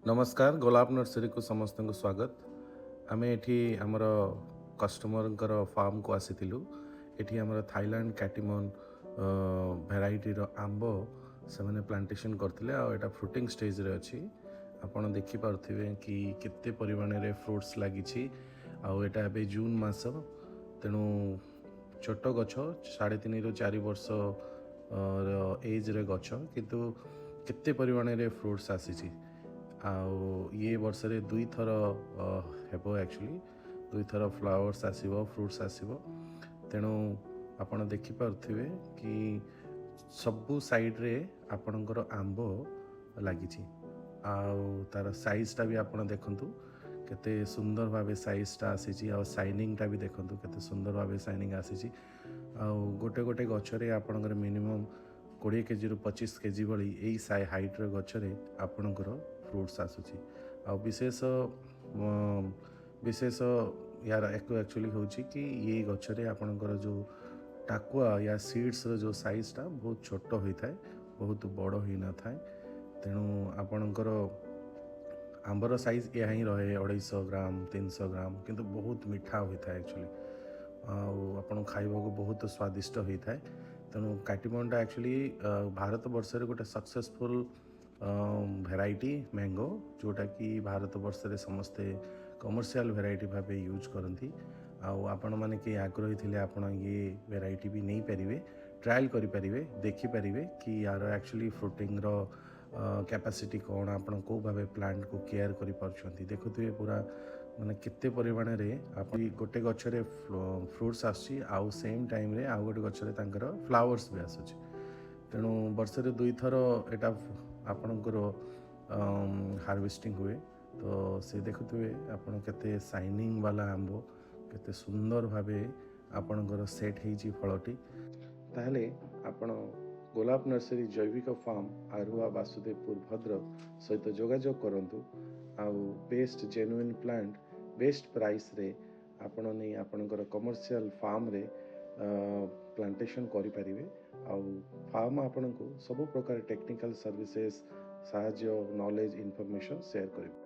ନମସ୍କାର, ଗୋଲାପ ନର୍ସରୀକୁ ସମସ୍ତଙ୍କୁ ସ୍ୱାଗତ। ଆମେ ଏଠି ଆମର କଷ୍ଟମରଙ୍କର ଫାର୍ମକୁ ଆସିଥିଲୁ। ଏଠି ଆମର ଥାଇଲାଣ୍ଡ କାଟିମନ୍ ଭେରାଇଟିର ଆମ୍ବ ସେମାନେ ପ୍ଲାଣ୍ଟେସନ୍ କରିଥିଲେ ଆଉ ଏଇଟା ଫ୍ରୁଟିଂ ଷ୍ଟେଜ୍ରେ ଅଛି। ଆପଣ ଦେଖିପାରୁଥିବେ କି କେତେ ପରିମାଣରେ ଫ୍ରୁଟ୍ସ ଲାଗିଛି। ଆଉ ଏଇଟା ଏବେ ଜୁନ୍ ମାସ, ତେଣୁ ଛୋଟ ଗଛ, 3.5ରୁ 4 ବର୍ଷ ଏଜ୍ରେ ଗଛ, କିନ୍ତୁ କେତେ ପରିମାଣରେ ଫ୍ରୁଟ୍ସ ଆସିଛି। ଆଉ ଇଏ ବର୍ଷରେ ଦୁଇଥର ହେବ, ଆକ୍ଚୁଆଲି ଦୁଇଥର ଫ୍ଲାୱାର୍ସ ଆସିବ, ଫ୍ରୁଟ୍ସ ଆସିବ। ତେଣୁ ଆପଣ ଦେଖିପାରୁଥିବେ କି ସବୁ ସାଇଡ଼୍ରେ ଆପଣଙ୍କର ଆମ୍ବ ଲାଗିଛି। ଆଉ ତାର ସାଇଜ୍ଟା ବି ଆପଣ ଦେଖନ୍ତୁ, କେତେ ସୁନ୍ଦର ଭାବେ ସାଇଜ୍ଟା ଆସିଛି। ଆଉ ସାଇନିଂଟା ବି ଦେଖନ୍ତୁ, କେତେ ସୁନ୍ଦର ଭାବେ ସାଇନିଂ ଆସିଛି। ଆଉ ଗୋଟେ ଗୋଟେ ଗଛରେ ଆପଣଙ୍କର ମିନିମମ୍ 20 କେଜିରୁ 25 କେଜି ଭଳି ଏଇ ହାଇଟ୍ର ଗଛରେ ଆପଣଙ୍କର ଫ୍ରୁଟ୍ସ ଆସୁଛି। ଆଉ ବିଶେଷ ୟାର ଆକ୍ଚୁଆଲି ହେଉଛି କି ଇଏ ଗଛରେ ଆପଣଙ୍କର ଯେଉଁ ଟାକୁଆ ୟା ସିଡ଼୍ସର ଯେଉଁ ସାଇଜ୍ଟା ବହୁତ ଛୋଟ ହୋଇଥାଏ, ବହୁତ ବଡ଼ ହୋଇନଥାଏ। ତେଣୁ ଆପଣଙ୍କର ଆମ୍ବର ସାଇଜ୍ ଏହା ହିଁ ରହେ, 250 ଗ୍ରାମ, 300 ଗ୍ରାମ, କିନ୍ତୁ ବହୁତ ମିଠା ହୋଇଥାଏ ଆକ୍ଚୁଆଲି। ଆଉ ଆପଣ ଖାଇବାକୁ ବହୁତ ସ୍ୱାଦିଷ୍ଟ ହୋଇଥାଏ। ତେଣୁ କାଟିମନଟା ଆକ୍ଚୁଆଲି ଭାରତ ବର୍ଷରେ ଗୋଟେ ସକ୍ସେସଫୁଲ୍ ଭେରାଇଟି ମ୍ୟାଙ୍ଗୋ, ଯେଉଁଟାକି ଭାରତ ବର୍ଷରେ ସମସ୍ତେ କମର୍ସିଆଲ ଭେରାଇଟି ଭାବେ ୟୁଜ୍ କରନ୍ତି। ଆଉ ଆପଣମାନେ କେହି ଆଗ୍ରହୀ ଥିଲେ ଆପଣ ଇଏ ଭେରାଇଟି ବି ନେଇପାରିବେ, ଟ୍ରାଏଲ୍ କରିପାରିବେ, ଦେଖିପାରିବେ କି ୟାର ଆକ୍ଚୁଆଲି ଫ୍ରୁଟିଂର କ୍ୟାପାସିଟି କ'ଣ, ଆପଣ କେଉଁ ଭାବେ ପ୍ଲାଣ୍ଟକୁ କେୟାର କରିପାରୁଛନ୍ତି। ଦେଖୁଥିବେ ପୁରା ମାନେ କେତେ ପରିମାଣରେ ଆପଣ ଗୋଟେ ଗଛରେ ଫ୍ରୁଟ୍ସ ଆସୁଛି ଆଉ ସେମ୍ ଟାଇମ୍ରେ ଆଉ ଗୋଟେ ଗଛରେ ତାଙ୍କର ଫ୍ଲାୱାର୍ସ ବି ଆସୁଛି। ତେଣୁ ବର୍ଷରେ ଦୁଇଥର ଏଇଟା ଆପଣଙ୍କର ହାରଭେଷ୍ଟିଂ ହୁଏ। ତ ସେ ଦେଖୁଥିବେ ଆପଣ, କେତେ ସାଇନିଂ ବାଲା ଆମ୍ବ, କେତେ ସୁନ୍ଦର ଭାବେ ଆପଣଙ୍କର ସେଟ୍ ହେଇଛି ଫଳଟି। ତାହେଲେ ଆପଣ ଗୋଲାପ ନର୍ସରୀ ଜୈବିକ ଫାର୍ମ, ଆରୁଆ, ବାସୁଦେବପୁର, ଭଦ୍ରକ ସହିତ ଯୋଗାଯୋଗ କରନ୍ତୁ ଆଉ ବେଷ୍ଟ ଜେନୁଇନ୍ ପ୍ଲାଣ୍ଟ ବେଷ୍ଟ ପ୍ରାଇସ୍ରେ ଆପଣ ନେଇ ଆପଣଙ୍କର କମର୍ସିଆଲ ଫାର୍ମରେ ପ୍ଲାଣ୍ଟେସନ୍ କରିପାରିବେ। ଆଉ ଫାର୍ମ ଆପଣଙ୍କୁ ସବୁ ପ୍ରକାର ଟେକ୍ନିକାଲ ସର୍ଭିସେସ୍, ସାହାଯ୍ୟ, ନଲେଜ, ଇନଫର୍ମେସନ୍ ସେୟାର କରିବେ।